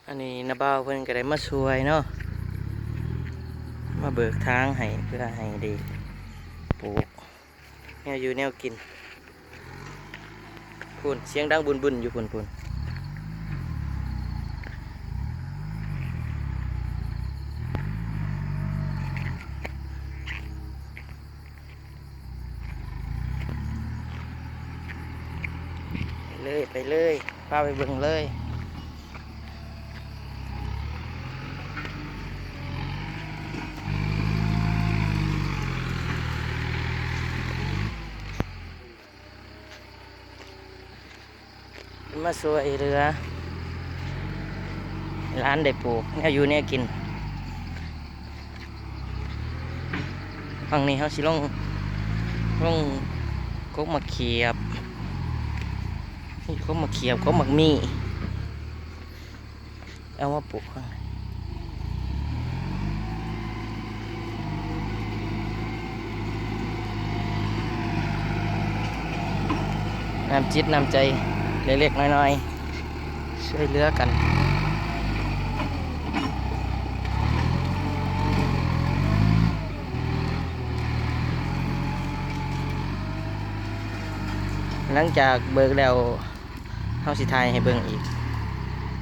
ອັນນີ້ນ້າບ່າວເພິ່ນກໍໄດ້ມາຊ່ວຍເນາະ ມາເບີກທາງໃຫ້ ເພື່ອໃຫ້ໄດ້ປູກແນວຢູ່ແນວກິນ. ພຸ້ນ ສຽງດັງບຶ້ນໆຢູ່ພຸ້ນໆ. ໄປເລີຍ ໄປເລີຍ ພາໄປເບິ່ງເລີຍ. ມາຊ່ວຍເຫຼືອຫຼານໄດ້ປູກແນວຢູ່ແນວກິນ. ຝັ່ງນີ້ເຮົາຊິລົງ ລົງກົກໝາກຂຽບ ມີກົກໝາກຂຽບ ກົກໝາກມີ້ ເອົາມາປູກ. ນ້ຳຈິດນ້ຳໃຈເລັກໆນ້ອຍໆ ຊ່ວຍເຫຼືອກັນ. ຫຼັງຈາກເບີກແລ້ວ ເຮົາຊິຖ່າຍໃຫ້ເບິ່ງອີກ.